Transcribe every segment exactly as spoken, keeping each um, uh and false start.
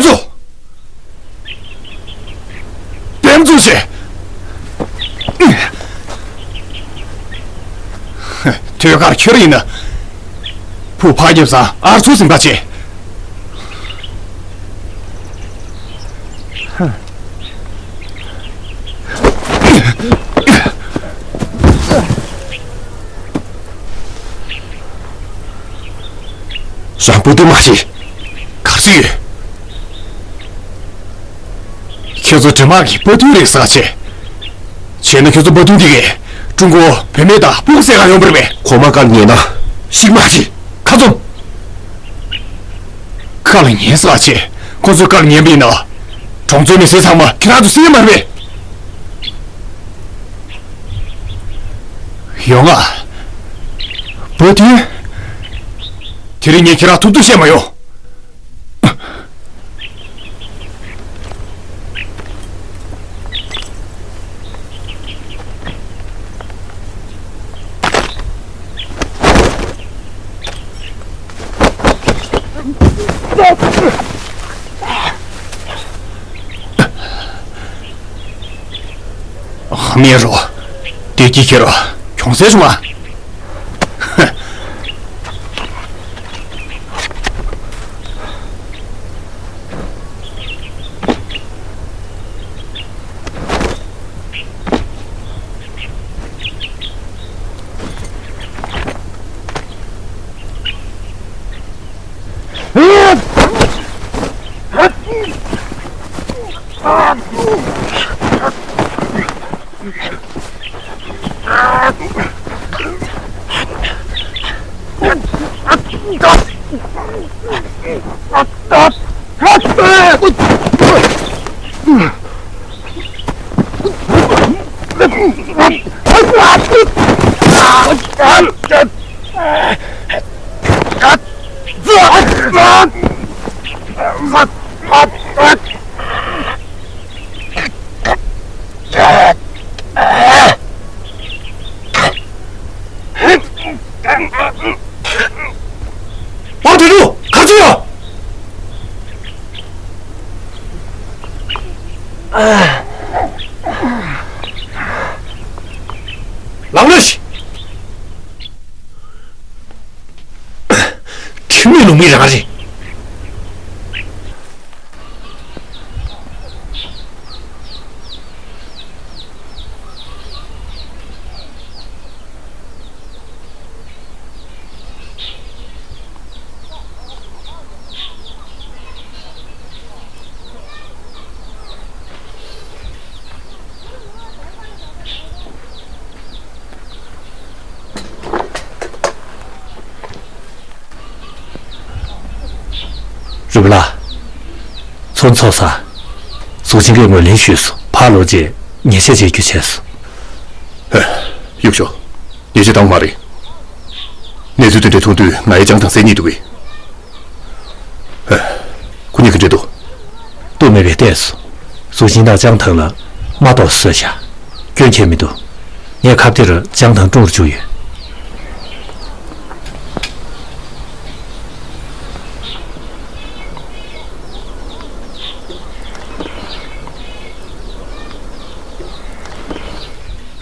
འཛུགས། འབེབས་འཛུགས་བྱེད། ཐོད་ཁར་ཁྱེར་ཡིན་ན། བུ་ཕ་རྒྱབ་ས་ཨར་ཚུགས་ཟིན་པ་བྱེད། རང་པོ་ཏི་མ་བྱེད། གར་སི་ཡོད། ཁྱེད་ཚོ་འདྲེ་དམག་གི་པ་ཏུའུ་རེད་ཟེར་བྱས། བྱས་ན་ཁྱེད་ཚོ་པ་ཏུའུ་འདི་གས་ཀྲུང་གོ་བུད་མེད་དང་ཕྲུ་གུ་བསད་ག་ཡོང་པ་རེད་པས། ཁོ་མ་བཀའ་ལ་ཉན་ན། ཤིག་མ་བྱེད། ཁ་འཛོམས། བཀའ་ལ་ཉན་ཟེར་བྱས། ཁོ་ཚོའི་བཀའ་ལ་ཉན་པ་ཡིན་ན། གྲོང་ཚོའི་མི་སེར་ཚང་མ་ཁྱེད་རང་ཚོ་བསད་ཀྱི་མ་རེད་པས། ཡོང་ང་། པ་ཏུའུ། དེ་རིང་ངས་ཁྱེད་རང་ཐུབ་ཐུབ་བཤད་མ་ཡོང་། ཧ་མི་རོ། བདེ་སྐྱིད་ཁྱེར་རོ། གྱོང་གསལ་བྱུང་ང་། པ་དུ་ལུ་ག་ཚོད་ཡོད། ལག་ལུས། ཁྱིམ་མི་ལུང་མི་རང་རེད། རུས་པ་ལགས། ཚོང་ཚོགས་ས། ཟུར་ཆེན་གྱིས་ངོས་ལེན་ཞུས་སོང་། ཕར་ལོག་རྗེས་ཉེས་ཆད་བཅད་རྒྱུ་བྱས་སོང་། ཧེ། གཡུག་ཞོག་ཉེས་ཆད་བཏང་མ་རེད། གནས་ཚུལ་དེ་འདྲ་མཐོང་དུས་ང་ཡི་ཅང་ཐང་སེ་གཉིད་འདུག་གི། ཧེ། ཁོ་གཉིས་ག་འདྲ་འདུག་ལྟོས་མེད་པས་བལྟས་སོང་། ཟུར་ཆེན་དང་ཅང་ཐང་ལ་རྨ་ཐོག་གསོས་བཞག་སྐྱོན་ཁྱེར་མི་འདུག་ངས་ཁ་གཏད་རུ་ཅང་ཐང་ཀྲུང་རུ་བཅུག་ཡོད།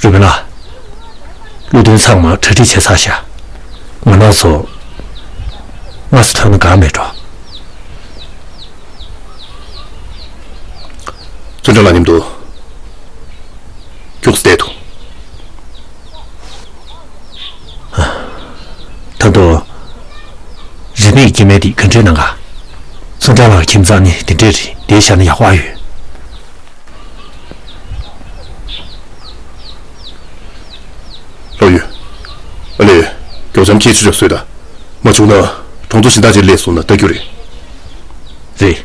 རུས་པ་ལགས། བློ་མཐུན་ཚང་མ་གྲ་སྒྲིག་བྱས་ཚར་ཤག་ང་རང་ཚོ་སྔ་སེ་ཐོན་ན་དགའ་མེད་འགྲོ། ཙུན་ཀྲང་ལགས་མཉམ་དུ་རྒྱུགས་བསྡད་དོ། ད་དུང་། རིས་མེད་སྐྱེ་དམན་འདི་ག་འདྲའི་གནང་ག་ཙུན་ཀྲང་ལགས་ཁྱིམ་ཚང་ནི་འདི་འདྲས་རེད། འདིར་བཞག་ན་ཡག་པོ་ཨ་ཡོད། ལྷོ་ཡུལ། ཨ་ལས། མགྱོགས་ཙམ་སྐད་ཆ་ཅིག་གསོལ་དང་། མ་བྱུང་ན་གྲོང་ཚོ་གཞན་དག་ཅིག་སླེབས་སོང་ན་ལྟ་རྒྱུ་རེད། རེད།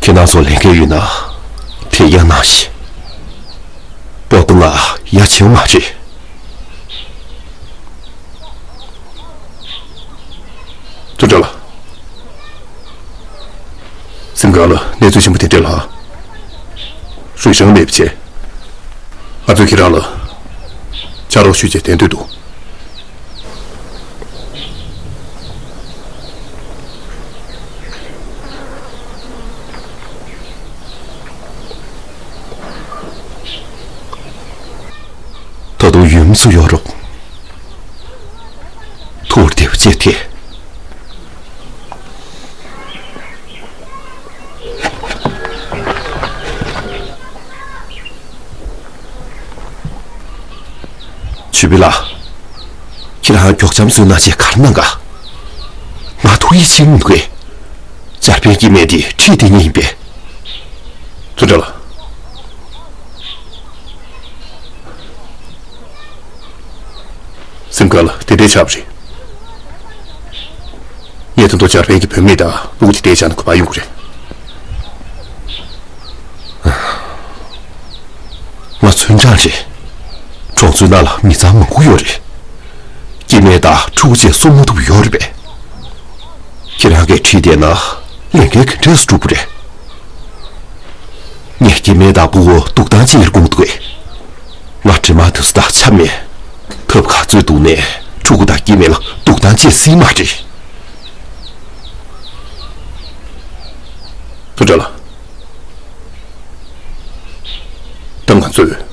ཁྱེད་རང་ཚོ་ལས་འགན་ཡོད་ན་དེ་ཡང་གནང་ཞིག་པོ་ཏི་ང་ཡ་བྱེད་མ་བྱེད། སེམས་ཁང་ལ་གནས་ཚུལ་ཆེན་པོ་དེ་འདྲ་ལ་རུས་ཞང་མེད་པ་བྱས། ང་ཚོས་ཁྱེད་རང་ལ་ཕྱག་རོགས་ཞུས་བྱས་བསྡད་འདོད་འདུག་ད་དུང་ཡུན་སུ་ཡོད་རོགས། ཐུར་དེ་བཅད་དེ། ཆུ་བི་ལགས། ཁྱེད་རང་མགྱོགས་འཇམ་བཟོས་གནང་བྱས་ག་རེ་གནང་ག་ང་ཐུགས་ཡིད་ཆེས་མི་འདུག་གས། འཇར་པན་གྱི་སྨན་དེ་ཁྲིད་དེ་ཉིད་ཡིན་པས། ཚུར་འདྲ་ལ། སེམས་ཁ་ལ་དེ་འདྲའི་ཆགས་པ་རེད། ངས་ད་དུང་འཇར་པན་གྱི་བུད་མེད་དང་སྤུ་གུ་དེ་འདྲའི་ཆགས་ན་གོ་བ་ཡོང་གི་རེད། ང་ཚུན་ཀྲང་རེད། གྲོང་ཚོའི་ནང་ལ་མི་ཚང་མང་པོ་ཡོད་རེད། སྐྱེ་དམན་དང་ཕྲུ་གུ་བཅས་གསོ་མ་ཐུབ་ཡོད་རེད་པས། ཁྱེད་རང་གིས་ཁྲིད་བསྡད་ན་ལས་འགན་ག་འདྲས་སུ་འགྲུབ་པ་རེད། ངས་སྐྱེ་དམན་དང་ཕྲུ་གུ་འདུག་སྟངས་ཅིག་ཡར་དགོངས་འདུག་གས། ང་དྲི་མ་དེ་ཚོ་དང་ཆ་མེད། ཐབས་ག་ཚོད་འདུག་ནས་ཕྲུ་གུ་དང་སྐྱེ་དམན་ལ་འདུག་སྟངས་ཅིག་སྲིད་མ་རེད། ཐུ་དྲ་ལ། ད་ང་ཚོས། ད་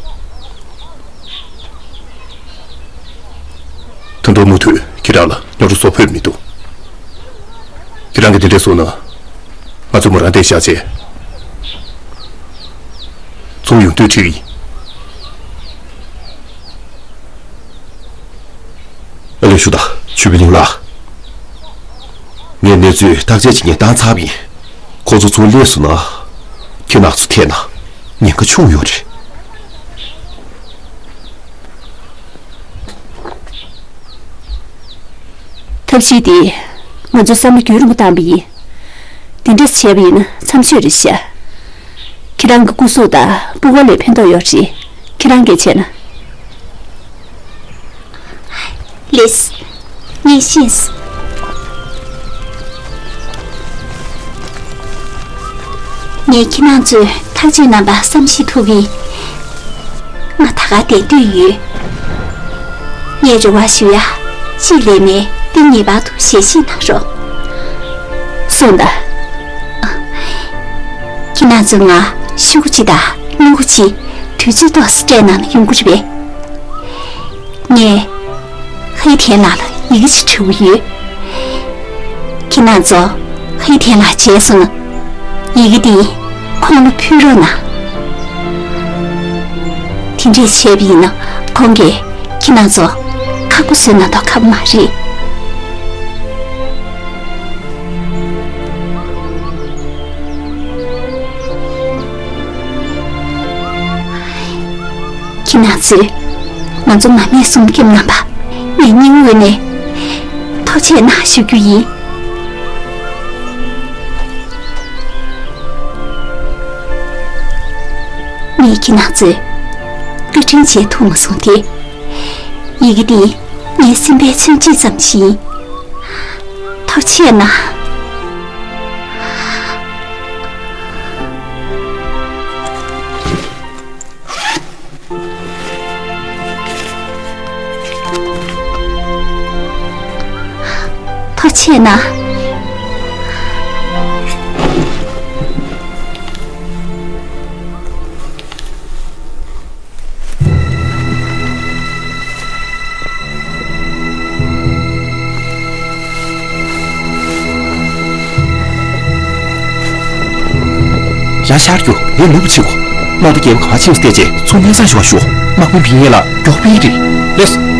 དུང་མུ་མཐུད་ཁྱེད་རང་ལ་རྙོག་དྲ་བཟོ་ཕོད་མི་འདུག་ཁྱེད་རང་གིས་དེ་འདྲས་གསུངས་ན། ང་ཚོ་མོ་རང་བསྡད་བཞག་བྱས། ཚུར་ཡོང་དུས་ཁྲིད་ཀྱི་ཡིན། ཨ་ལས་ཞུ་དང་ཆུ་བི་ལིང་ལགས། ངས་གནས་ཚུལ་བརྟག་དཔྱད་བྱེད་མཁན་བཏང་ཚར་བ་ཡིན། ཁོ་ཚོ་ཚུར་སླེབས་སོང་ན། ཁྱེད་རང་ཚོ་ཐད་ན་ཉེན་ཁ་ཆུང་ཡོད་རེད། ཐབས་ཤེས་དེ་ང་ཚོས་བསམ་བློ་རྒྱུན་རིང་པོ་བཏང་པ་ཡིན། དེ་འདྲ་བྱས་པ་ཡིན་ན་མཚམས་ཆོད་རེད་ཤག་ཁྱེད་རང་གི་སྐུ་གཟུགས་དང་སྤུ་གུ་ལ་ཕན་ཐོགས་ཡོད་རེད། ཁྱེད་རང་གིས་བྱས་ན། ལེས། ངས་ཤེས། ངས་ཁྱེད་རང་ཚོའི་ཐག་གཅོད་རྣམ་པ་བསམ་ཤེས་ཐུབ་པས། ང་ད་ག་བསྡད་འདོད་ཡོད། ངས་རེ་བ་ཞུ་ཡ། གཅིག་ལས་མེད་དེ་ངེས་པར་དུ་ཞལ་བཞེས་གནང་རོགས། སོང་ད། ཁྱེད་རང་ཚོ་ང་ཤོག་གུ་གཅིག་དང་སྣུམ་འཁོར་གཅིག་དུས་ཚོད་ཏོག་ཙམ་སྤྲད་གནང་ན་ཡོང་གི་རེད་པས། ངས་ཧེ་ཐན་ལགས་ལ་ཡི་གེ་ཅིག་འབྲི་གི་ཡོད། ཁྱེད་རང་ཚོ་ཧེ་ཐན་ལགས་མཇལ་སོང་ན། ཡི་གེ་འདི་ཁོང་ལ་ཕུལ་རོགས་གནང་། དེ་འདྲས་བྱས་པ་ཡིན་ན་ཁོང་གིས་ཁྱེད་རང་ཚོ་ཁག་པོ་བཟོས་གནང་མདོག་ཁ་པོ་མ་རེད། ཁྱེད་རང་ཚོས་ང་ཚོ་མ་སྨད་གསུམ་སྐྱབས་གནང་བ་ངས་སྙིང་དབུས་ནས་ཐུགས་རྗེ་གནང་ཞུ་རྒྱུ་ཡིན། ངས་ཁྱེད་རང་ཚོའི་བཀའ་དྲིན་འཇལ་ཐུབ་མ་སོང་སྟེ། ཡི་གེ་འདི་ངའི་སེམས་པའི་མཚོན་བྱེད་ཙམ་ཞིག་ཡིན། ཐུགས་རྗེ་གནང་། ཐུགས་རྗེ་གནང་། རང་ཤར་རྒྱུ་ངས་ནུབ་ཕྱིན་གོ། དམག་སྡེ་བརྒྱད་པ་ག་པར་ཕྱིན་སོང་བལྟས་རྗེས་ཚུར་སྙན་སེང་ཞུ་བར་ཤོག་དམག་དཔོན་ཕིན་ཡེ་ལགས་མགྱོགས་པོ་ཡིན་རེད། ལེགས།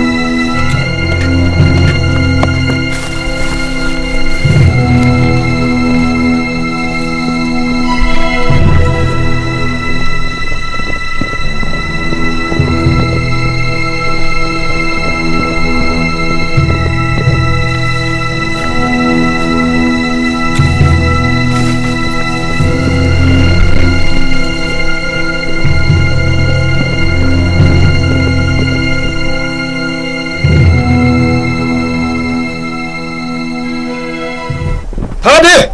ད་དེ།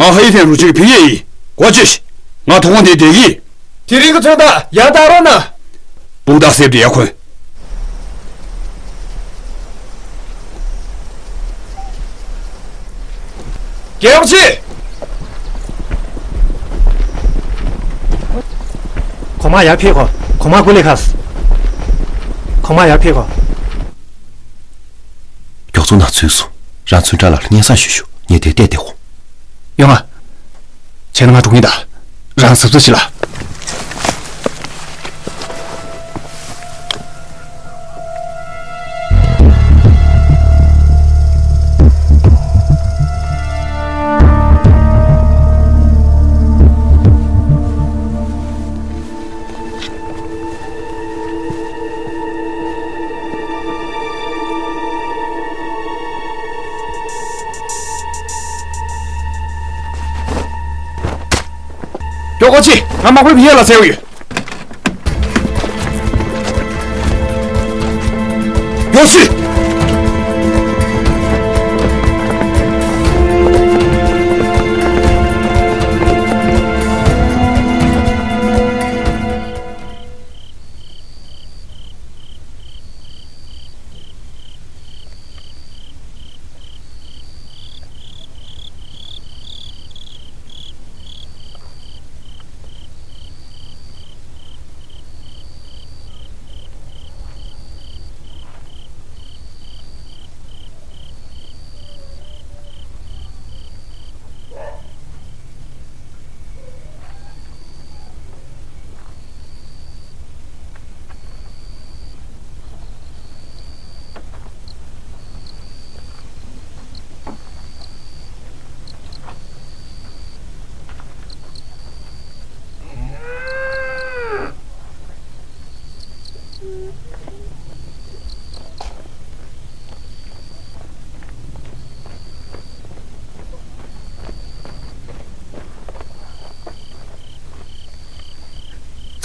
ཨ་ཧའི་ཐན་རུ་ཅིག་ཕི་ཡེ་ཡི་གོ་ཅི་ཤི། ང་ཐོག་ཁོང་དེ་བསྡད་ཀྱི། དེ་རིང་གི་ཚོད་ལྟ་ཡར་བཏང་རོགས་གནང་། སྤུངས་ཐག་སེབ་དེ་ཡར་འཁོན། རྒྱལ་བ་ཆེ། གོང་མ་ཡར་ཕེབས་གོ། གོང་མ་ཀུ་ལེ་ཁ་སི། གོང་མ་ཡར་ཕེབས་གོ། མགྱོགས་ཚོང་ནང་ཚུད་སོང་། རང་ཚུན་ཁྲ་ལ་སྙན་སེང་ཞུ་ཞུ། ངས་དེ་བལྟས་བསྡད་གོ། ཡོང་ང་། བྱས་ན་ང་འགྲོ་གི་ཡིན་ད། རང་གཟབ་གཟབ་བྱེད་ལ། མགྱོགས་པོ་ཅིག་ང་དམག་དཔོན་བི་ཡ་ལ་བཙལ་ཡོད། མགྱོགས་སི།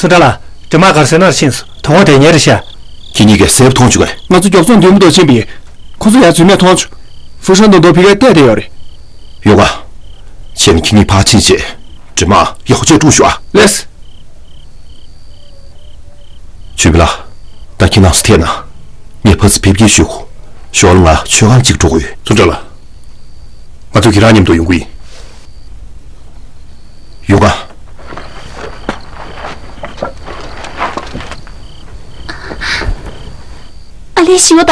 ཚུར་ལྟ་ལ། གྲིབ་མ་གར་སོང་ནར་ཕྱིན་སོང་། དོ་དགོང་དེ་ཉེ་རེད་ཤག་ཁྱེད་གཉིས་ཀས་གཟབ་མཐོང་བྱུང་གས། ང་ཚོ་མགྱོགས་ཚོང་མདུན་མོ་དུ་ཕྱིན་པས། ཁོ་ཚོ་ཡར་འཛུལ་མེད་མཐོང་བྱུང་། ཧྥུ་ཧྲན་དང་རྡོ་ཕི་གས་བལྟས་བསྡད་ཡོད་རེད། ཡོང་ག་བྱས་ན་ཁྱེད་གཉིས་ཕར་ཕྱིན་བྱས། གྲིབ་མ་ཡག་པོ་བྱས་དཀྲུགས་ཤོག་ཨ། ལགས། ཇུས་པི་ལགས། ད་ཁྱེད་རྣམ་ཚོ་ཐད་ན། ངས་ཕར་ཚུར་ཕེབས་སྐྱེལ་ཞུ་གོ། ཞོར་ལ་ང་མཆོད་ཁང་གཅིག་འགྲོ་དགོས་ཡོད། ཚུར་ལྟ་ལ། ང་ཚོ་ཁྱེད་རང་མཉམ་དུ་ཡོང་གི་ཡིན། ཡོང་ག་ཨ་ལེ་ཞུ་ད།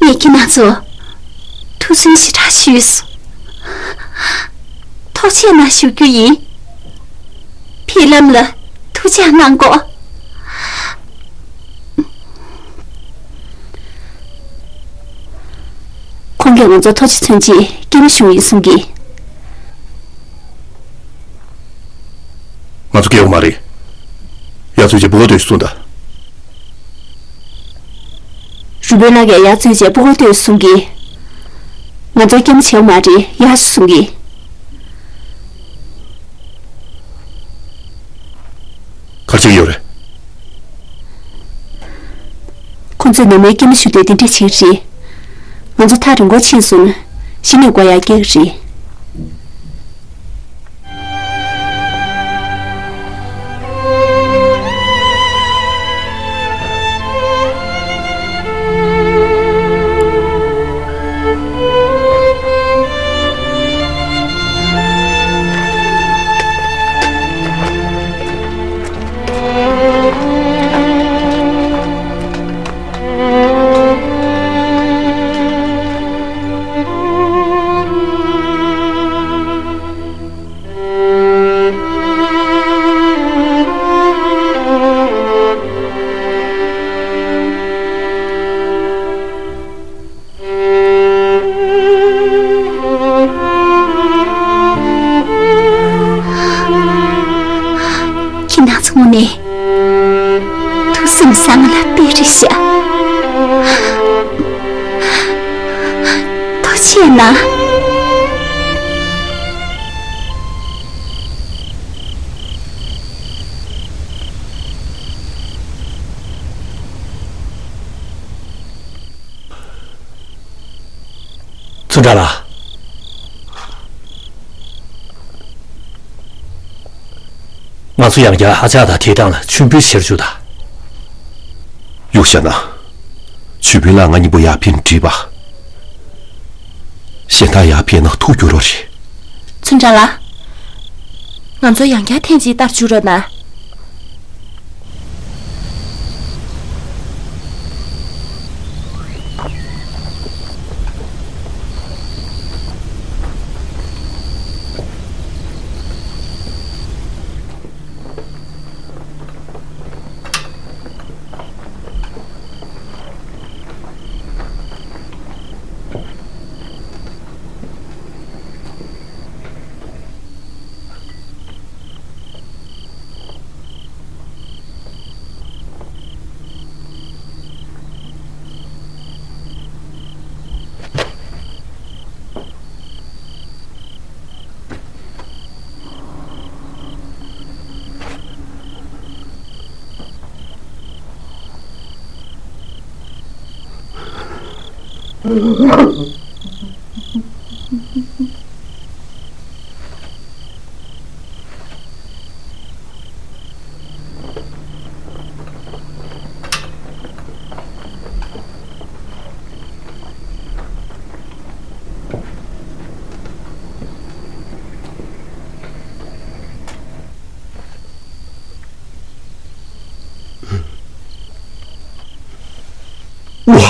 ངས་ཁྱེད་རྣམ་ཚོར་ཐུགས་སུན་ཞེ་དྲག་ཞུས་སོང་། ཐུགས་རྗེ་གནང་ཞུ་རྒྱུ་ཡིན། ཕེབས་ལམ་ལ་ཐུགས་ཅག་གནང་གོ། ཁོང་གིས་ང་ཚོ་ཐོ་ཅི་མཚོན་ཆེད་སྐྱེལ་མ་ཞུ་ཡིན་གསུང་གི། ང་ཚོ་སྐྱེལ་བ་མ་རེད། ཡར་འཛུལ་བྱས་སྤུ་གུ་ལྟོས་གསུངས་ད། རུ་དཔོན་ལགས་ཀྱིས་ཡར་འཛུལ་བྱས་སྤུ་གུ་ལྟོས་གསུང་གི། ང་ཚོ་སྐྱེལ་མ་བྱེད་བ་མ་རེད། ཡར་ཞུ་གསུང་གི། ག་རེ་བྱེད་ཀྱི་ཡོད་རེད། ཁོང་ཚོས་ནང་མིའི་སྐྱེལ་མ་ཞུ་དུས་འདི་འདྲས་བྱེད་ཀྱི་རེད། ང་ཚོ་ཐག་རིང་པོ་ཕྱིན་སོང་ན་གཞི་ནས་སྒོ་ཡར་བཀྱག་གི་རེད། ཁྱེད་རྣམ་ཚོ་ངོ་ནས་ཐུགས་སེམས་བཟང་ལ་དཔེ་རེད་ཤག་ཐུགས་རྗེ་གནང་། འདྲ་ལ། ང་ཚོ་ཡང་བསྐྱར་ཨ་ཅག་དང་དེའི་ཐང་ལ་མཆོད་འབུལ་ཕྱིར་བཅུག་དང་། ཡོ་ཤ་ན། མཆོད་འབུལ་ལ་ང་གཉིས་པོ་ཡར་ཕེབས་འགྲིག་པ། གཞན་དག་ཡར་ཕེབས་ན་ཐུག་རྒྱུ་རོ་རེད། ཚུན་ཁྲ་ལ། ང་ཚོ་ཡང་བསྐྱར་ཐེངས་གཅིག་ལྟར་བཅུག་རོགས་གནང་།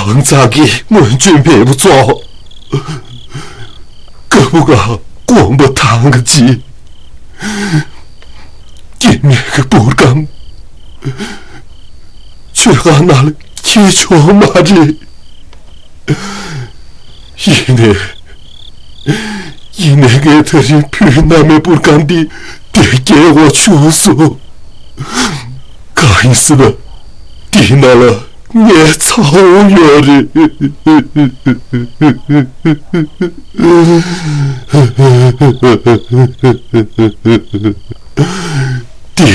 དབང་ཚང་གི་སྔོན་བྱོན་བལ་པོ་ཚོ། ཀ་བུ་ག་དགོན་པ་ཐང་ག་ཅི། སྐྱེ་དམན་གྱི་པུར་སྒམ། ཆོས་ཁང་ནང་ལ་འཁྱེར་ཆོག་མ་རེད། ཡིན་ནའི། ཡིན་ནའི་ངས་ད་རིང་བུ་མནའ་མའི་པུར་སྒམ་འདི་དེ་སྐྱེལ་དགོས་བྱུང་སོང་། གང་ཡིན་ཟེར་ན། འདིའི་ནང་ལ་ངའི་ཚ་བོ་ཡོད་རེད། འདི་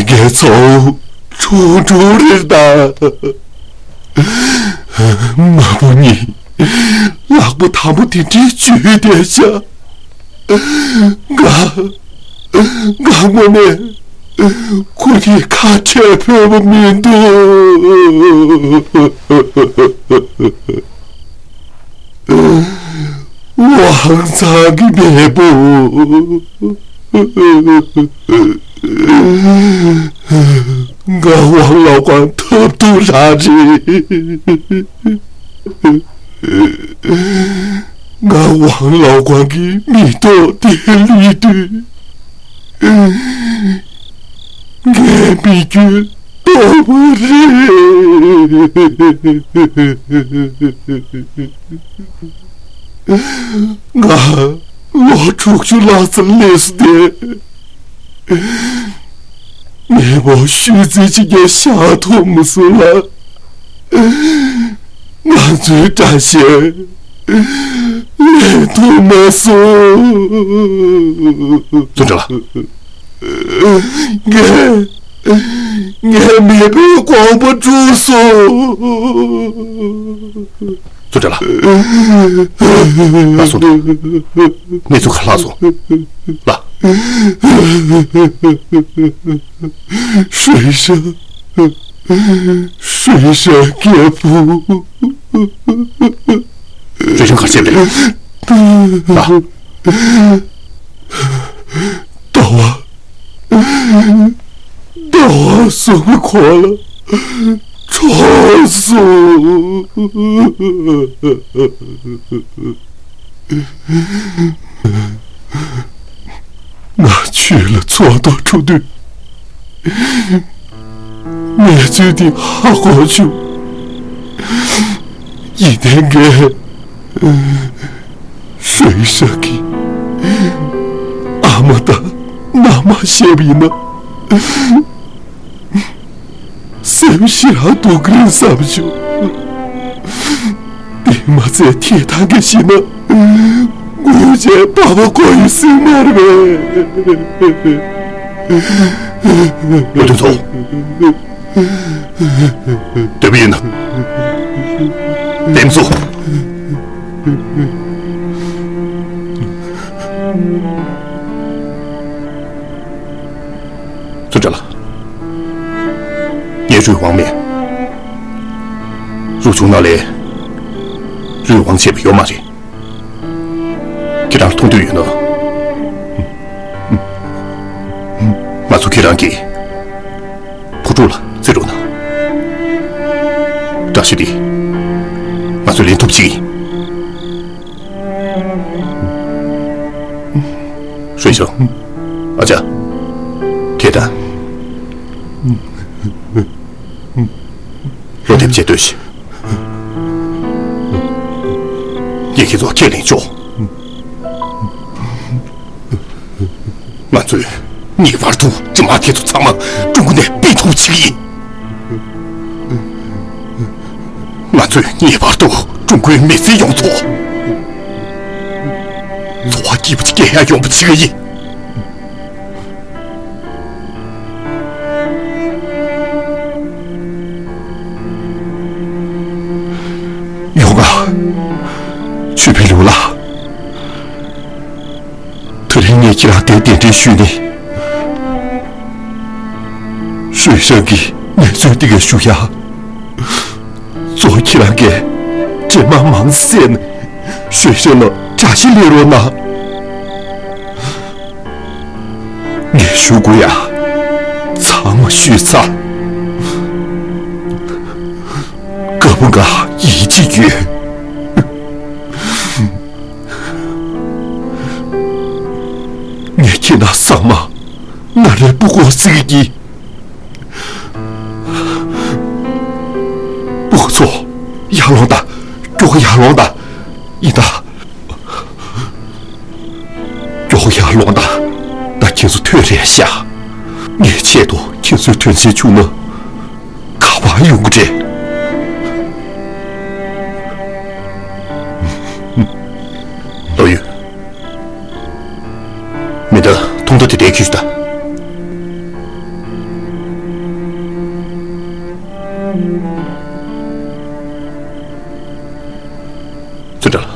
ངའི་ཚ་བོ་ཁྲུང་ཁྲུང་རེད་ད། མ་བུ་གཉིས་ལག་པ་དམ་པོ་དེ་འདྲའི་བཅོས་བསྡད་བཞག་ང་། ང་དངོས་གནས་ཁོ་གཉིས་ཁ་བྲལ་ཕོད་པ་མི་འདུག་དབང་ཚང་གི་མེས་པོ། ང་དབང་ལོ་གང་ཐབས་སྡུག་རང་རེད། ང་དབང་ལོ་གང་གི་མེ་ཏོག་དེ་བླུས་དུས། ངའི་མི་རྒྱུད་སྟོང་པ་རེད། ང་ལོ་དྲུག་ཅུ་ལྷག་ཙམ་སླེབས་སོང་སྟེ། མེས་པོ་ཤུལ་རྩེད་ཅིག་ཀྱང་བཞག་ཐུབ་མ་སོང་ལ། ང་ཚོའི་དགྲ་ཤ་ལེན་ཐུབ་མ་སོང་། ཙུན་ཀྲ་ལགས། ངས། ངས་མེས་པོའི་དགོངས་པ་བསྒྲུབས་སོང་། ཙུན་ཀྲ་ལགས། ལགས་སོ། གནས་ཚུལ་ག་ལྷག་སོང་། ལགས། ཧྲུའེ་ཧྲན། ཧྲུའེ་ཧྲན་རྒྱལ་པོ། ཧྲུའེ་ཧྲན་ག་བྱས་པ་རེད། ལགས། ཟླ་བ། ཟླ་བ་གསུམ་གྱི་གོང་ལ་གྲོངས་སོང་། ང་ཆོས་ལ་ཚོགས་གཏོར་འཁྲུངས་དུས། གནས་ཚུལ་འདི་ཧ་གོ་བྱུང་། ཡིན་ནའི་ངས་ཧྲུའེ་ཧྲན་གྱི་ཨ་མ་དང་མནའ་མ་བཤད་པ་ཡིན་ན། སེམས་ཤི་རང་སྡུག་གི་རེད་བསམ་བྱུང་། དེ་མ་ཚད་ཐད་ཐང་གིས་བཤད་ན། ངུ་བྱས་པགས་པ་བསྐོར་ཡི་སྲིད་མ་རེད་པས། བློ་མཐུན་ཚོ། འདོད་པ་ཡིན་ན། འདེམས་སོ། རུས་དབང་མེད། རུ་ཆུང་ནང་ལས་རུས་དབང་བྱས་པ་ཡོད་མ་རེད། ཁྱེད་རང་ལ་མཐོང་འདོད་ཡོད་ན། ང་ཚོ་ཁྱེད་རང་གི་བུ་ཕྲུག་ལ་བརྩི་རོགས་གནང་། བཀྲ་ཤིས་འདི་ང་ཚོས་ལེན་ཐུབ་ཅིག་ཡིན། ཧྲུན་ཤོ། ཨ་ཅག། དེ་ལྟ། བློ་གཏད་བྱེད་སྡོད་ཤིག་ངས་ཁྱེད་ཚོ་ཁས་ལེན་ཆོག་ང་ཚོས་ངེས་པར་དུ་རྗེས་མ་ཁྱེད་ཚོ་ཚང་མ་ཀྲུང་གོ་ནས་སྤེལ་ཐུབ་ཅིག་ཡིན། ང་ཚོས་ངེས་པར་དུ་ཀྲུང་གོའི་མི་སེར་ཡོངས་རྫོགས་འཚོ་བ་སྐྱིད་པོ་ཅིག་སྐྱེལ་ཡ་ཡོང་པ་བྱེད་ཀྱི་ཡིན། ཡོང་ང་། ཆོས་འཕེལ་ལུང་ལགས། དེ་རིང་ངས་ཁྱེད་རང་དེ་གདན་འདྲེན་ཞུས་ནས། ཧྲུན་ཧྲན་གྱི་གནས་ཚུལ་འདི་ག་ཞུ་ཡ། གཙོ་བོ་ཁྱེད་རང་གིས་འདྲེ་དམག་མང་བསད་ནས་ཧྲུན་ཧྲན་ལ་དགྲ་ཤ་ལེན་རོགས་གནང་། ངས་ཞུ་དགོས་ཡ་ཚང་མ་ཞུས་ཚར། སྐབས་འགའ་ཡིད་ཆེས་ཡོད། ངས་ཁྱེད་རང་ཚང་མ་ན་རེ་སྤུ་གུ་བརྩི་གི། སྤུ་གུ་ཚོ། ཡར་ལོངས་དང་། མགྱོགས་ཡར་ལོངས་དང་། ཡིན་ད། མགྱོགས་ཡར་ལོངས་དང་། ད་ཁྱེད་ཚོ་ཐོན་རན་ཤག་ངའི་ཆེད་དུ་ཁྱེད་ཚོའི་དོན་ཆེན་བྱུང་ན། ག་པར་ཡོང་གི་རེད། ཏོ་ཡུ། མི་འདི་ཐོང་ཐོ་དེ་འདྲའི་ཁྱུས་ད། ཚུ་འདྲ་ལ།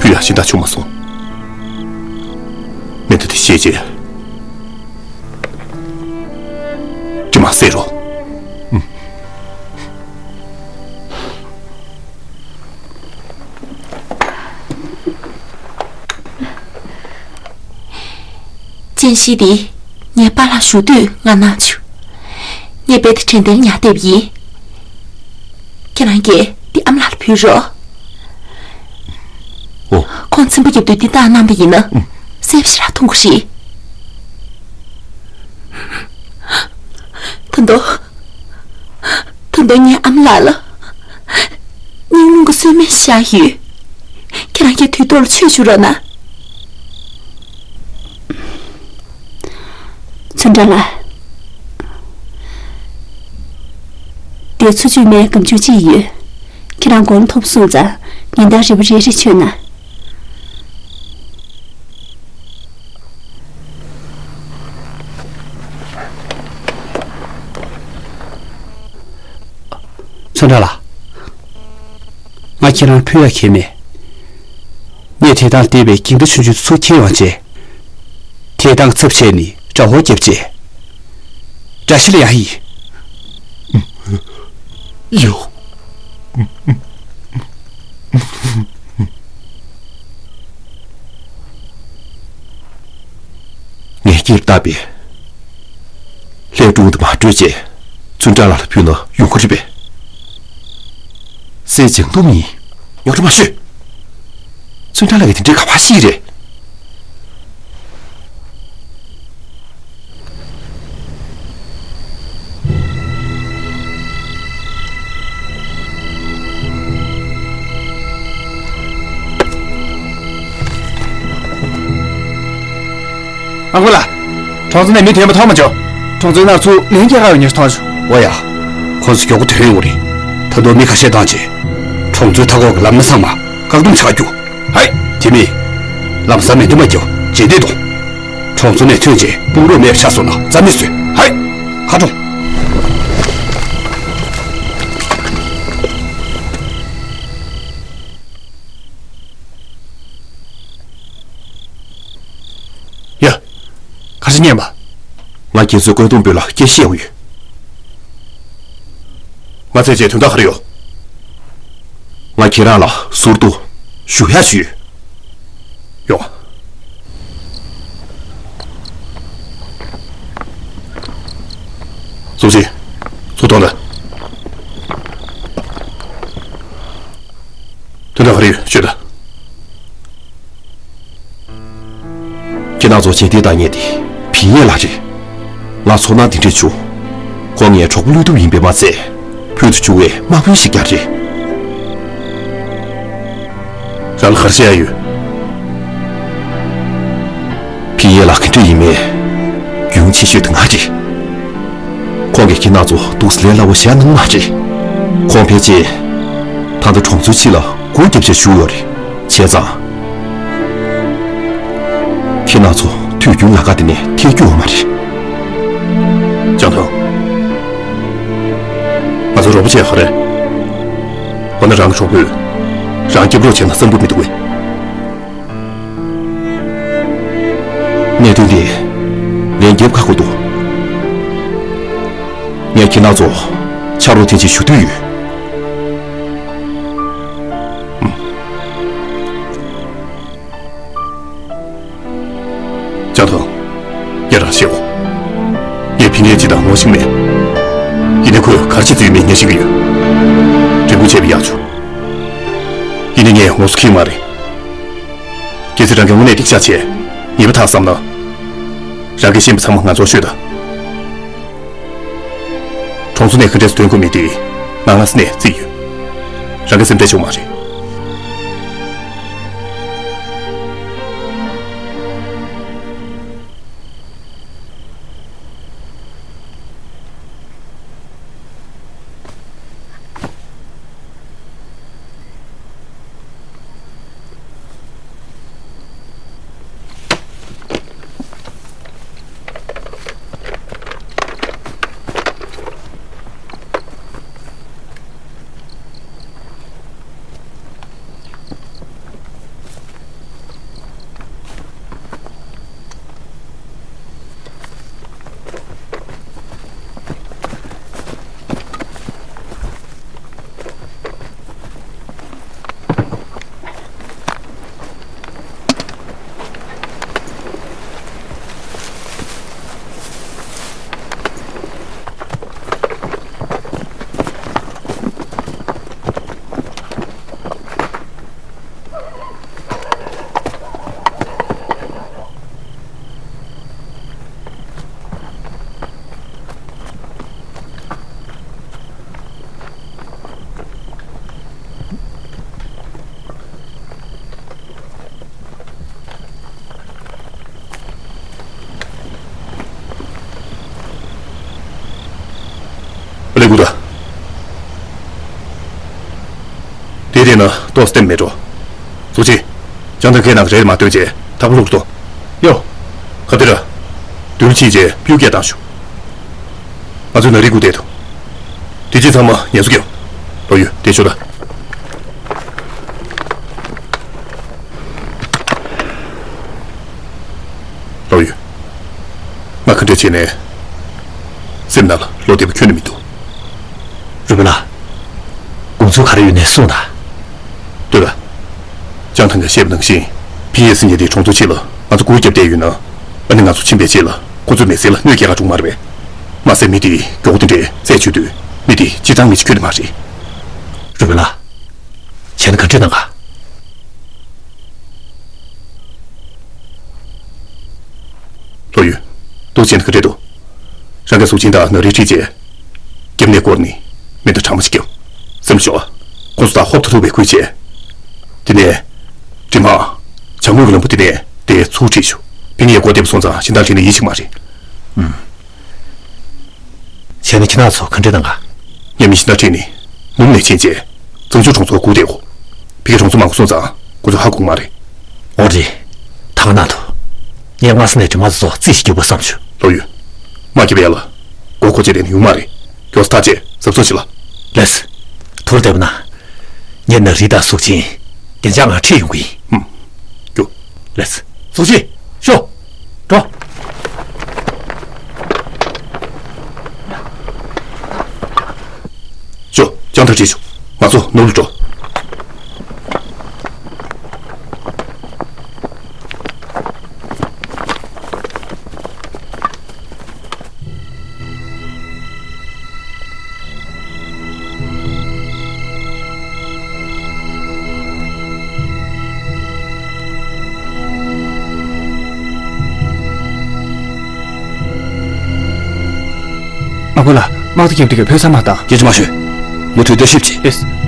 བུ་ཡ་ཤི་ད་ཆུ་མ་སོང་། མི་འདི་དེ་ཤེས་ཅེ། དྲི་མ་ཟེར་རོ། ཅན་ཤི་དེ་ངའི་པཱ་ལགས་བཞུགས་དུས་ང་གནང་བྱུང་། ངས་རྦད་དེ་དྲན་རྟེན་ཉར་བསྡད་པ་ཡིན། ཁྱེད་རང་གིས་འདི་ཨ་མ་ལགས་ལ་ཕུལ་རོགས། ཨོ། ཁོང་ཚིམ་པ་རྒྱབ་དུས་འདི་བཏང་གནང་པ་ཡིན་ན། ཨུམ། སེམས་ཞེ་དྲག་ཐུང་གི་རེད། ད་དུང་། ད་དུང་ངའི་ཨ་མ་ལགས་ལ་སྙིང་རླུང་གི་གསོལ་སྨན་བཞག་ཡོད། ཁྱེད་རང་གིས་དུས་ཐོག་ལ་མཆོད་བཅུག་རོགས་གནང་། ཚུན་ཀྲང་ལགས། དེ་འཚོ་བཅུད་སྨན་སྒམ་ཆུང་གཅིག་ཡོད། ཁྱེད་རང་གོང་ཐོབ་སོང་ཙང་ཉིན་ལྟར་རིལ་བུ་རེ་རེ་མཆོད་ན། ཚོན་ཁྲ་ལགས། ང་ཁྱེད་རང་ཕུད་ཡ་ཁྱེད་མེད། ངས་དེ་དང་འདས་པའི་འགྱིང་རྟ་ཆུང་ཆུང་ཚུར་ཁྱེར་ཡོང་བྱས། དེ་དང་ཚབ་བྱས་ནས་དགྲ་བོ་བརྒྱབ་བྱས། དགྲ་ཤ་ལ་ཡ་ཡིན། ཡོ། ངས་སྐྱེས་བཏབ་པའི་ལྷས་སྒྲུང་དུ་མ་སྤྲོད་ཅེས་ཚུན་ཀྲང་ལགས་ལ་ཕུལ་ན་ཡོང་གི་རེད་པས། སྲས་བྱང་སྟོན་ཡིན། ཉོག་དྲ་མ་ཤོད། ཚུན་ཀྲང་ལགས་ཀྱིས་དེ་འདྲའི་ག་པར་ཤེས་རེད། ཨ་ཁུ་ལགས། གྲོང་ཚོ་ནས་མི་ཐོན་པ་མཐོང་མ་བྱུང་། གྲོང་ཚོའི་ནང་ཚུར་ལན་སྐྱེལ་ག་ཡོང་མཁན་ཞིག་མཐོང་བྱུང་། འོ་ཡ། ཁོང་ཚོ་མགྱོགས་པོ་ཐོན་ཡོང་རེད། ད་དུང་མི་ཁ་ཤས་བཏང་བྱས། གྲོང་ཚོའི་མཐའ་འཁོར་གྱི་ལམ་སྣ་ཚང་མ་བཀག་སྡོམ་བྱ་རྒྱུ། ཧའི། དེ་མིན། ལམ་སང་མེ་འདུན་མ་རྒྱག་རྗེས་འདེད་གཏོང་། གྲོང་ཚོ་ནས་ཐོན་རྗེས་དཔུང་རོགས་མེད་པ་ཆགས་སོང་ན་རྩ་མེད་བཟོས། ཧའི། ཁ་གྲོང་། ཡ། ག་རེ་ཉན་པ། ང་རྒྱལ་བཙུན་ཀོན་ཏུང་པོ་ལ་སྐད་ཆ་བཤད་དགོས་ཡོད། ང་ཚོས་བྱས་དོན་དག་ག་རེ་ཡོད། ང་ཁྱེད་རང་ལ་ཟུར་དུ་ཞུ་ཡག་ཞུས་ཡོད། ཡོང་། ཙུའུ་ཅིན། ཚུར་ཐོན་དང་། དོན་དག་ག་རེ་ཡོད་ཤོད་དང་། ཁྱེད་རང་ཚོ་མཇལ་འཕྲད་བཏང་མཁན་དེ་ཕིན་ཡེ་ལགས་རེད། ང་ཚོར་སྣང་འདི་འདྲས་བྱུང་། ཁོང་ངའི་གྲོགས་པོ་བློས་གཏུབ་ཡིན་པས་མ་ཚད། ཕུལ་དུ་བྱུང་བའི་དམག་དཔོན་ཞིག་ཀྱང་རེད། རང་ལ་ག་རེ་བཤད་ཡ་ཡོད། ཕིན་ཡེ་ལགས་ག་འདྲས་ཡིན་མིན་རྒྱུས་ཡོངས་ཆེ་ཤོས་དེ་ང་རེད། ཁོང་གིས་ཁྱེད་རང་ཚོ་འདུག་སེ་ལས་སླ་བོ་བཞག་གནང་མ་རེད། ཁོང་ཕལ་ཆེར་ད་ལྟ་གྲོང་ཚོའི་ཕྱི་ལ་སྒོ་བརྒྱབ་བྱས་བཞུགས་ཡོད་རེད། བྱས་ཙང་། ཁྱེད་རང་ཚོ་དུས་རྒྱུན་ལམ་ཁ་དེ་ནས་ཐལ་རྒྱུ་ཡོད་མ་རེད། ཅང་ཐང་། ང་ཚོ་རོགས་པ་བྱས་ག་རེ། འོ་ན་རང་གི་གྲོགས་པོས་རང་སྐྱོབ་རོགས་བྱས་ན་བསམ་གྱི་མི་འདུག་གས། གནད་དོན་འདི་ལན་རྒྱབ་ཁག་པོ་འདུག། ངས་ཁྱེད་རང་ཚོ་ཕྱག་རོགས་ཐེངས་གཅིག་ཞུ་འདོད་ཡོད། ཨུམ། ཅང་ཐང་། ངས་རང་བཤད་གོ། ངས་ཕིན་ཡེ་སྤྱི་དང་ངོ་ཤེས་མེད། ཡིན་ནའི་ཁོས་ག་རེ་བྱེད་རྩིས་ཡོད་མེད་ངས་ཤེས་ཀྱི་ཡོད། རེ་སྐུལ་བྱས་པ་ཡག་བྱུང་། ཡིན་ནའི་ངས་ངོ་སོ་ཁེངས་མ་རེད། གལ་སྲིད་རང་གིས་དངོས་གནས་སྡིག་ཆགས་བྱས་ཉེས་པ་དག་བསམ་ན། རང་གིས་ཤེས་པ་ཚང་མ་ང་ཚོར་ཤོད་དང་། གྲོང་ཚོ་ནས་ག་འདྲས་སུ་ཐོན་དགོས་མིན་དེ་ང་སྔ་ས་ནས་རྩིས་ཡོད། རང་གིས་སེམས་ཁྲལ་བྱེད་དགོས་མ་རེད། ཨ་ལེ་ཀུ་ད། དེ་དེ་ན་ཏོག་སྟེམ་མེད་འགྲོ། ཙུའུ་ཅིན། ཅང་ཐང་ཁའི་ནང་རལ་མ་སྟོན་བྱས་ཐག་པ་ལྷུག་ཏུ་གཏོང་། ཡོ། ག་དེ་ར། རྡུལ་ཕྱིན་བྱས་སྤུས་སྐད་བཏང་ཤོག། ང་ཚོས་ནག་རིལ་སྒུག་བསྡད་དོ། དེ་རྗེས་ཚང་མ་ངལ་གསོ་རྒྱབ། ལོ་ཡུ་དེ་ཤོད་ད། ལོ་ཡུ། ང་ག་འདྲ་བྱས་ནས་སེམས་ནང་ལ་བློ་བདེ་པོ་ཁྱོན་ནས་མི་འདུག། རུས་པ་ལགས། དགོངས་ཚུལ་ག་རེ་ཡོད་ནས་གསུངས་དང་། ལྟོས་དང་། ཅང་ཐང་གིས་བཤད་པ་ནང་བཞིན་ཕིན་ཡེ་སི་ཉིན་དེ་གྲོང་ཚོའི་ཕྱི་ལ་ང་ཚོ་སྒུག་བརྒྱབ་བསྡད་ཡོད་ན། ཨ་ནི་ང་ཚོ་ཕྱིན་པའི་རྗེས་ལ་ཁོ་ཚོས་མི་སེར་ལ་གནོད་སྐྱེལ་ག་འགྲོ་གི་མ་རེད་པས། མ་ཟད་མི་དེས་མགྱོགས་པོ་དེ་འདྲས་རྩད་གཅོད་དུས་མི་དེ་སྤྱིར་བཏང་མི་ཞིག་ཁྱོན་ནས་མ་རེད། རུས་པ་ལགས། བྱས་ན་ག་འདྲས་གནང་ག། ལོ་ཡུ། འདུག་བྱས་ན་ག་འདྲས་འདུག། རང་གིས་གཟུགས་ཅན་དང་ནག་རིལ་ཁྲིད་བྱས། རྒྱབ་ནས་བསྐོར་ནས་མེ་མདའ་གྲང་མོ་ཞིག་བརྒྱབ། སེམས་ཤོག། ཁོང་ཚོ་དང་ཧོབ་ཏེ་ཐུག་པའི་ཁུལ་བྱས། དེ་ནས། གྲིབ་མ། བྱ་རྔོན་གྱི་ལམ་བུ་དེ་ནས་དེ་ཚུར་ཁྲིད་ཤོག། ཕིན་ཡེ་སྒོ་བདེ་པོ་སོང་ཙང་གཞན་དག་ཁྲིད་ན་ཡིད་ཆེས་མ་རེད། ཨུམ། བྱས་ན་ཁྱེད་རང་ཚོ་ག་འདྲས་གནང་ག། ངས་མི་གཞན་དག་ཁྲིད་ནས་མུམ་ནས་ཕྱིན་རྗེས། ཙང་ཆུ་གྲོང་ཚོར་སྒུག་བསྡད་གོ། ཕ་གི་གྲོང་ཚོ་མང་པོ་སོང་ཙང་ཁོ་ཚོས་ཧ་གོ་གི་མ་རེད། འོ་རེད། ད་ག་ན་དུ། ངས་སྔ་ས་ནས་གྲིབ་མ་ཚོ་རྩིས་ཤིག་རྒྱུག་པ་བསམ་བྱུང་། ལོ་ཡུ། མ་སྐྱིད་པ་ཡ་ལ། མགོ་སྐོར་བྱས་བསྡད་ན་ཡོང་མ་རེད། མགྱོགས་སེ་ཐག་བཅད་གཟབ་གཟབ་བྱེད་ལ། ལགས་སེ། ཐུགས་བདེ་པོ་གནང་། ངས་ནག་རིལ་དང་གཟུགས་ཅན། བདེ་འཇགས་ངང་ཁྲིད་ཡོང་གི་ཡིན། ཧུམ། རྒྱུགས། ལགས་སེ། ཙུའུ་ཅིན། ཤོག། འགྲོ། ཅང་ཐག་བྲིས་བྱུང་། ང་ཚོ་ནུབ་ལ་འགྲོ། དམག་དཔོན་ལགས། དམག་སྡེ་རྒྱབ་འདི་གའི་བོད་ཚང་མ་དང་། སྐད་ཆ་མ་ཤོད། མུ་མཐུད་ལྟ་ཞིབ་བྱེད། ལགས།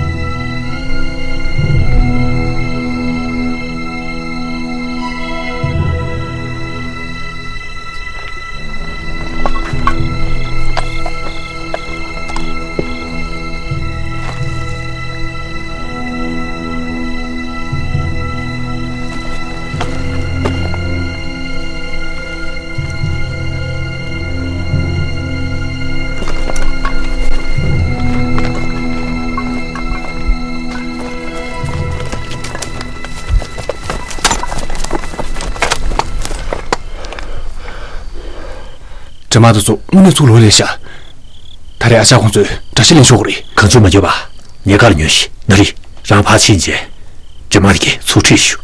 འདྲེ་དམག་དེ་ཚོ་དངོས་གནས་ཚུར་ལོག་ལེ་ཤག་ད་རེས་ཨ་ཅག་ཁོང་ཚོས་དགྲ་ཤ་ལེན་ཆོག་གི་རེད། གང་བྱུང་མ་འགྱོད་པ། ངའི་བཀའ་ལ་ཉོན་ཞིག་ན་རི། རང་ཕར་ཕྱིན་རྗེས། འདྲེ་དམག་དེ་གས་ཚུར་ཁྲིད་ཤོག་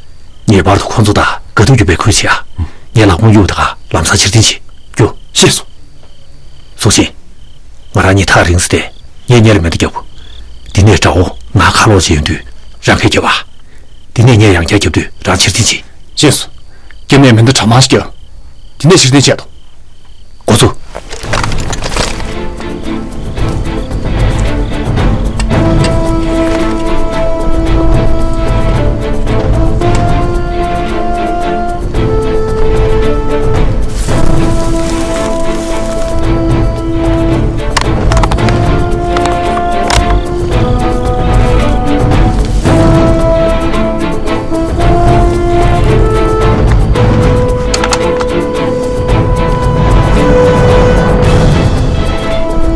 ངེས་པར་དུ་ཁོང་ཚོ་དང་དགའ་སྡུག་གི་འབད་ཁུལ་བྱེད་ཨ། ངས་ལག་པ་གཡུག་ད་ག་ལམ་སང་ཕྱིར་འཐེན་བྱེད། རྒྱུགས། ཤེས་སོང་། སུང་ཅིན། ང་རང་གཉིས་ཐག་རིང་ས་དེ། ངས་སྔོན་ལ་མེ་མདའ་བརྒྱབ་གོ། དེ་ནས་དགྲ་བོ་ང་ཁ་ལོག་བྱས་ཡོང་དུས་རང་གིས་རྒྱབ་ཨ། དེ་ནས་ངས་ཡང་བསྐྱར་བརྒྱབ་དུས་རང་ཕྱིར་འཐེན་བྱེད། ཤེས་སོང་། རྒྱབ་ནས་མེ་མདའ་གྲངས་མང་ཞིག་བརྒྱབ། དེ་ནས་ཕྱིར་འཐེན་བྱེད་དོ། འགོ་ཚུགས།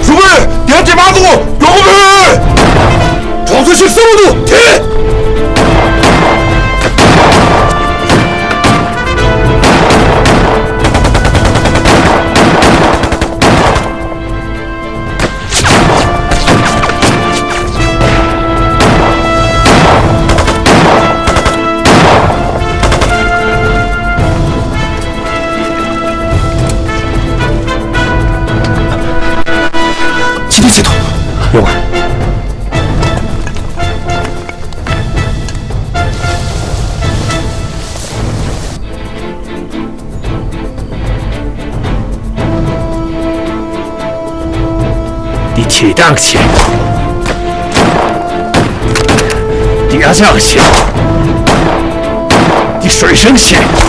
ཧྲུལ་པོ། རྒྱལ་གྱི་དམག་དཔུང་མགྱོགས་པོ་བོས། གྲོང་ཚོ་ཞིག་སྲུང་དུ་ཐེ། ཕྱི་འཐེན་བྱེད་དོ། ཡོང་བ། འདི་བྱེད་སྟངས་བྱེད། འདི་ཨ་ཅག་བྱེད། འདི་ཧྲོས་ཧྲེང་བྱེད། འགྲོ།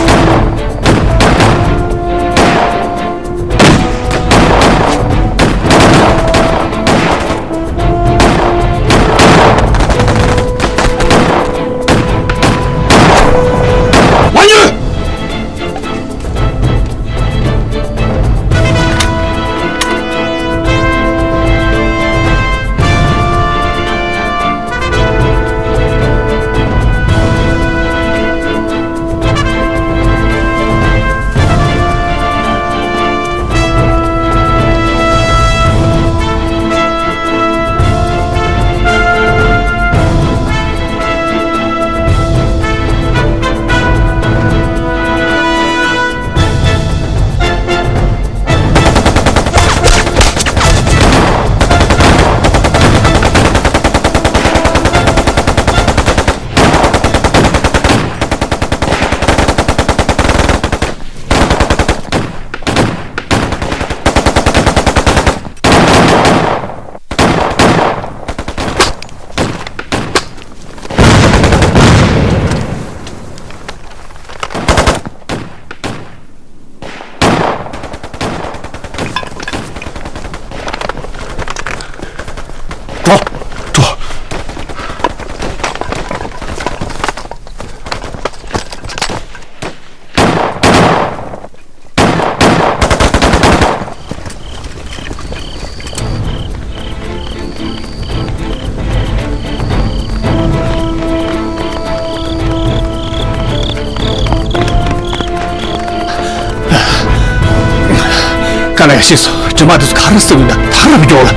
འགྲོ། དཀའ་ལས་ཤེས་སོང་། འདྲེ་དམག་དེ་ཚོ་ག་རེ་ཟེར་གྱི་འདུག་ཐག་རིང་པོ་མགྱོགས་ལ།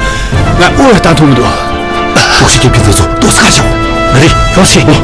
ང་དབུགས་ཡང་གཏོང་ཐུབ་མི་འདུག་རྡོ་ཤི་རྒྱབ་ཀྱི་མཛད་གཙོ་རྡོ་སི་ཁ་ཤོག་ང་རེ་ཡོང་ཤི།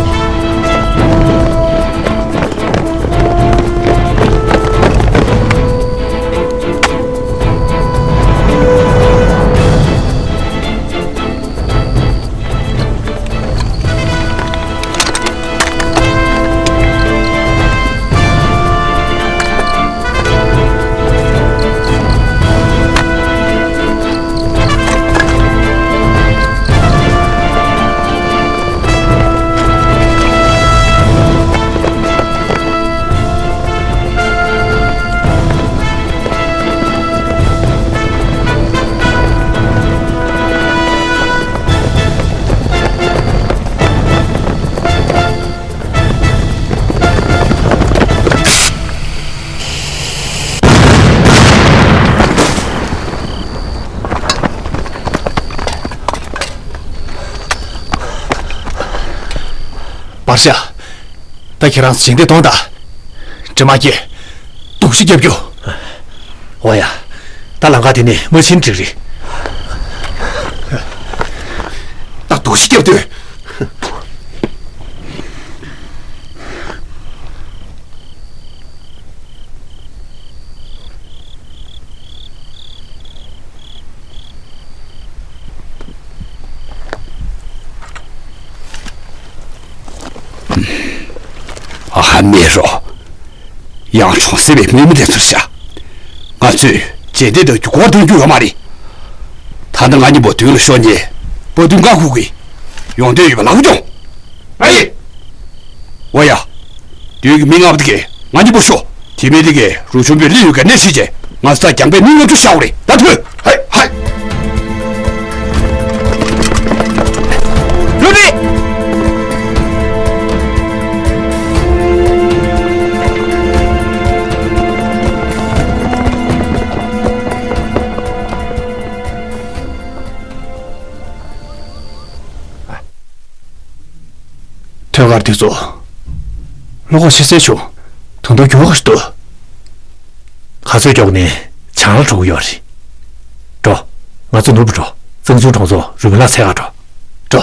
བར་ཤ། ད་ཁྱེད་རང་ཞལ་འདེབས་གཏོང་དང་། དྲི་མ་སྐྱེ། སྡུག་ཤི་རྒྱབ་རྒྱུ། འོ་ཡ། ད་ལམ་ཁ་དེ་ནས་མ་ཕྱིན་འགྲིག་རེད། ད་སྡུག་ཤི་རྒྱབ་དུས། ཨ་ཧ་མེ་རོ། ཡང་གྲོང་གསེབ་པའི་མི་མི་དེ་ཚོར་བཤད། ང་ཚོས་རྗེས་འདེད་དང་རྒྱུ་སྐོར་གཏོང་རྒྱུ་ཡོད་མ་རེད། ད་ལྟ་ང་གཉིས་པོ་མདུན་ལ་ཤོག་ཉེ། པ་དུན་ཀ་ཁུག་གི་ཡོང་འདོད་ཡོད་པ་ལབ་ཀྱོང་། ཨ་ཡེ། འོ་ཡ། དུས་ཀྱི་མི་ལྔ་པ་དེ་གས་ང་གཉིས་པོ་ཤོག་དེ་མིན་དེ་གས་རུ་ཆུང་པའི་ལི་ཡུ་ག་ནས་ཤི་རྗེས་ང་ས་རྒྱང་པའི་མི་ལྔ་བཅུ་ཤ་བོ་རེད་ད་ཐོས། ཧའི་ཧའི། རུ་རི། ཐོད་དཀར་དེ་ཚོ། བློ་ཁོག་ཤི་གསལ་བྱུང་། ད་དུང་མགྱོགས་ཤིག་འདུག་ག་ཚོད་མགྱོགས་ནས་བྱང་ལ་འགྲོ་གི་ཡོད་རེད། འགྲོ། ང་ཚོ་ནུབ་རུ་འགྲོ། གཙང་ཆུ་གྲོང་ཚོ་རུ་མི་ལ་འཚོལ་ག་འགྲོ། འགྲོ།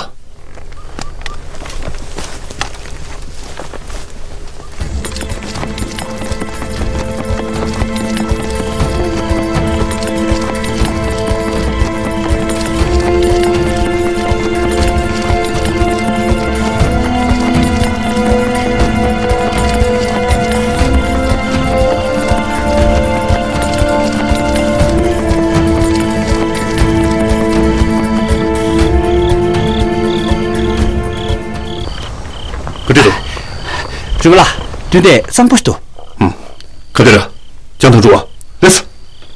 ག་འདྲ་འདུག་སྤྲུལ་པ་ལགས། བདུན་དེ་གཙང་པོ་ཞིག་འདུག་ཨུམ། ག་འདྲ་ར། ཅང་ཐང་འགྲོ་བ། ལེས།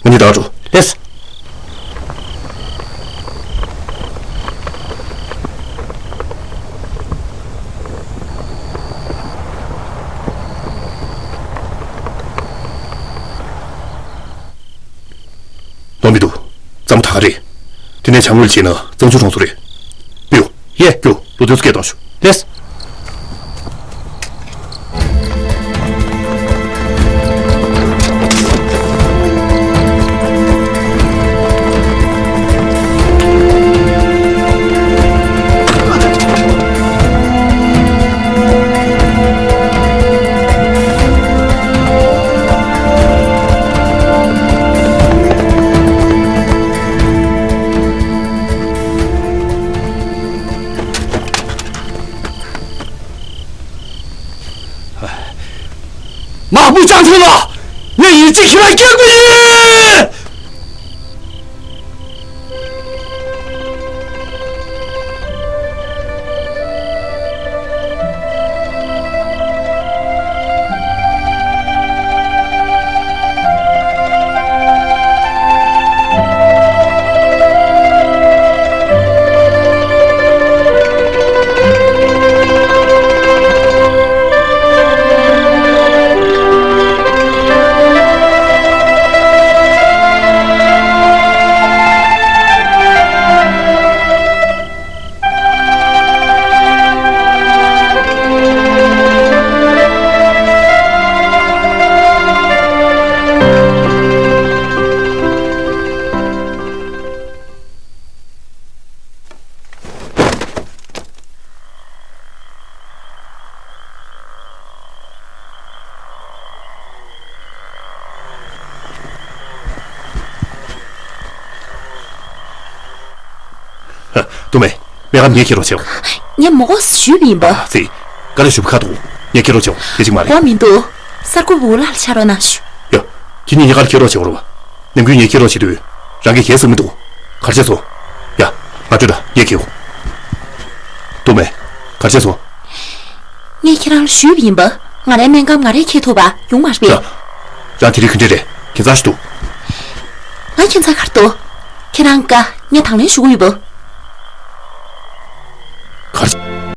ང་གཉིས་ད་འགྲོ། ལེས། ལོ་མི་འདུག་གཙང་པོ་ད་ག་རེད། དེ་ནས་བྱང་ངོས་ལ་ཕྱིན་ན་གཙང་ཆུ་གྲོང་ཚོ་རེད། པིའུ། ཡེ། ཀྱོ། ལོ་དུས་སུ་སྐད་གཏོང་ཤོག་ལེས། མ་བུ་ཅང་ཐུང་ལ། ངས་ཡིན་གཅིག་ཞིག་ལ་སྐྱེལ་དགོས་ཡིན། ཧ། དུ་མེ། སྨན་ཁབ་ངས་འཁྱེར་རོགས་བྱེད། ངས་མོ་གོ་ཞུས་པ་ཡིན་པ། ཨ་ཙི། ག་རེ་ཞུ་བ་ཁ་འདུག་ངས་འཁྱེར་རོགས་བྱེད། དེ་གཅིག་མ་རེད། གོ་མི་འདུག་གསར་འགོད་པ་འུ་ལག་ལ་ཕྱག་རོགས་གནང་ཞུ། ཡ། ཁྱེད་གཉིས་ངས་ག་རེ་འཁྱེར་རོགས་བྱེད་དགོས་རེད་བ། ནམ་རྒྱུན་ངས་འཁྱེར་རོགས་བྱེད་དུས། རང་གིས་གས་ཟེར་མི་འདུག་ག་རེ་བྱས་སོང་། ཡ། ང་ཚོ་ད་ངས་འཁྱེར། དུ་མེ། ག་རེ་བྱས་སོང་། ངས་ཁྱེད་རང་ལ་ཞུས་པ་ཡིན་པ། ང་རའི་སྨན་ཁབ་ང་རས་འཁྱེར་ཐུབ་པ་ཡོང་མ་རེད་པས། ཡ། རང་དེ་རིང་ག་འདྲ་རེད། ཁྱད་མཚར་ཞིག་འདུག་ང་ཁྱད་མཚར་ག་རེ་འདུག་ཁྱེད་རང་དགའ། ངས་དང་ལེན་ཞུ་གི་ཡོད་པ།